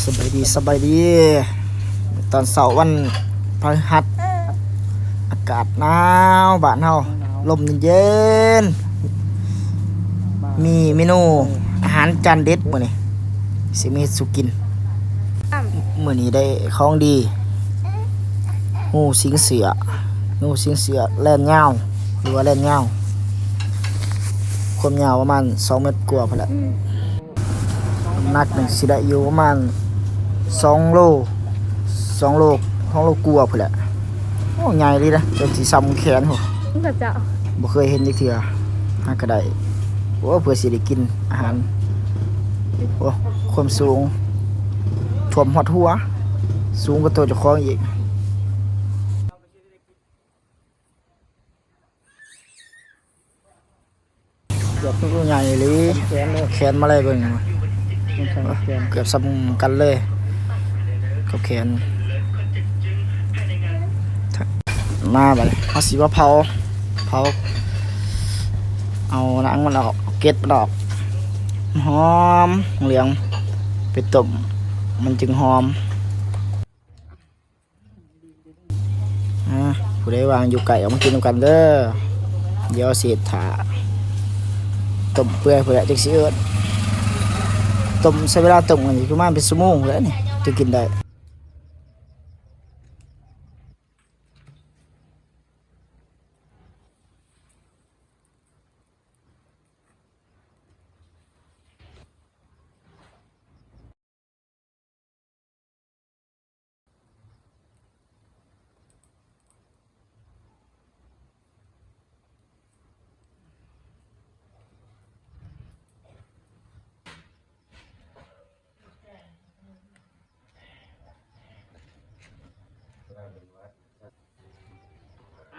ສະບາຍດີ ສະບາຍດີ ຕອນເຊົ້າວັນພະຫັດ ອາກາດໜາວບ້ານເຮົາ ລົມເຢັນໆ ມີເມນູອາຫານຈານເດັດມື້ນີ້ ຊິມາເຮັດສູ່ກິນ. ມື້ນີ້ໄດ້ຂອງດີ ງູສິງເສືອ ງູສິງເສືອແລນຍາວ ຫຼືວ່າແລນຍາວ ຄວາມຍາວປະມານສອງແມັດກວ່າພຸ້ນແຫຼະ. ອືມ ນ້ຳໜັກນີ້ຊິໄດ້ຢູ່ປະມານສອງໂລ ສອງໂລ ສອງໂລກວ່າພຸ້ນແຫຼະ. ໂອ້ ໃຫຍ່ເລີຍນະ ຈົນຊິສ່ຳແຂນພຸ້ນ ເຈົ້າ ບໍ່ເຄີຍເຫັນຈັກເທື່ອ ຫາກະໄດ້. ໂອ້ ເພື່ອຊິໄດ້ກິນອາຫານ. ໂອ້ ຄວາມສູງຖ້ວມຮອດຫົວ ສູງກວ່າໂຕເຈົ້າຂອງອີກ. ເກືອບ ໂອ້ ໃຫຍ່ອີ່ຫຼີ ແຂນເລີຍ ແຂນມາເລີຍເບິ່ງ ມັນສ່ຳແຂນ ເກືອບສ່ຳກັນເລີຍກັບແຂນ. ມາບາດນີ້ ເຮົາຊິມາເຜົາ ເຜົາ ເອົາໜັງມັນອອກ ເກັດມັນອອກ ຫອມເຫຼືອງ ໄປຕົ້ມ ມັນຈຶ່ງຫອມ. ອາ ຜູ້ໃດວ່າງຢູ່ໃກ້ ອອກມາກິນນຳກັນເດີ. ດຽວຊິເຮັດຖ້າ ຕົ້ມເປື່ອຍພຸ້ນແຫຼະ ຈັ່ງຊິເອີ້ນ. ຕົ້ມ ໃຊ້ເວລາຕົ້ມກັນຢູ່ປະມານເປັນຊົ່ວໂມງພຸ້ນແຫຼະນີ້ ຈຶ່ງກິນໄດ້.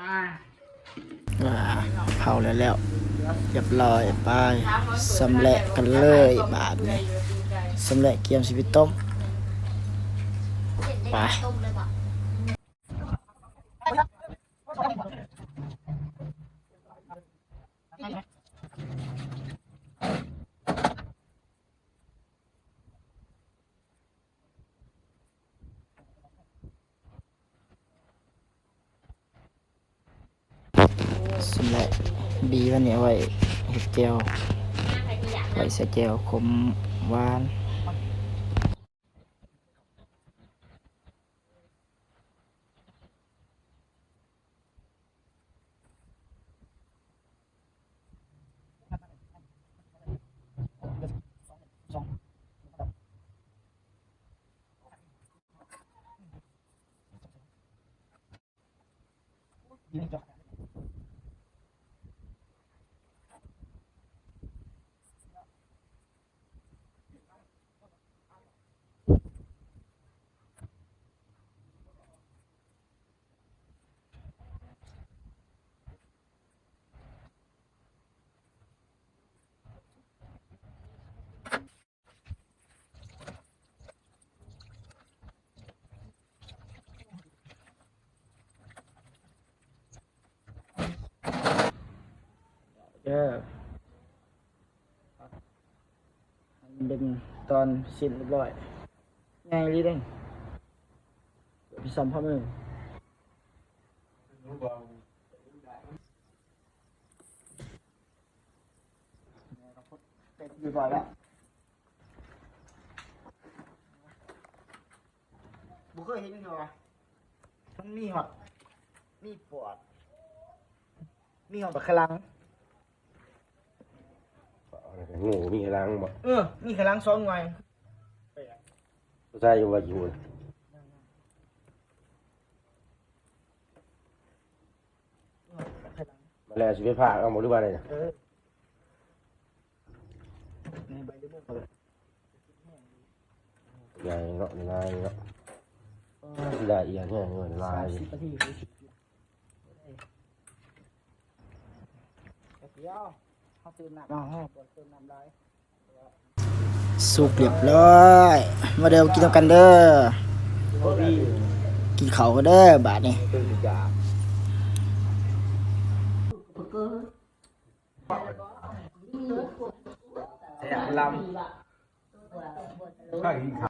ອ່າ ເຜົາແລ້ວ ລຽບລ້ອຍ ໄປ ຊຳແຫຼະກັນເລີຍບາດນີ້ ຊຳແຫຼະກຽມຊິໄປຕົ້ມ ໄປ. ຊຳແຫຼະບີບອັນນີ້ເອົາໄວ້ເຮັດແຈ່ວ ໄວ້ໃສ່ແຈ່ວຂົມຫວານ. ເດີ ເປັນຕອນສິ້ນຮຽບຮ້ອຍ ໃຫຍ່ອີ່ຫຼີເດ້ ເກືອບຊິສ່ຳຝ່າມື. ຮຽບຮ້ອຍແລ້ວ ບໍ່ເຄີຍເຫັນເທື່ອວ່າ ມັນມີຮອດ ມີປອດ ມີຮອດບັກຂະລັງ. ງູມີຂະລັງບໍ່? ເອີ ມີຂະລັງສອງໜ່ວຍ. ຜູ້ຊາຍຢູ່ວ່າຢູ່ ມາແລ້ວຊິໄປພາກເອົາບໍ່ ຫຼືວ່າໃດນະ? ເອີ ໃຫຍ່ເນາະ ນີ້ລາຍເນາະ ລາຍອຽນແຮງເນາະ ລາຍ. ສຸກຮຽບຮ້ອຍ ມາເດີ ກິນນຳກັນເດີ ກິນເຂົ້າກັນເດີບາດນີ້. ແຊບລຳ.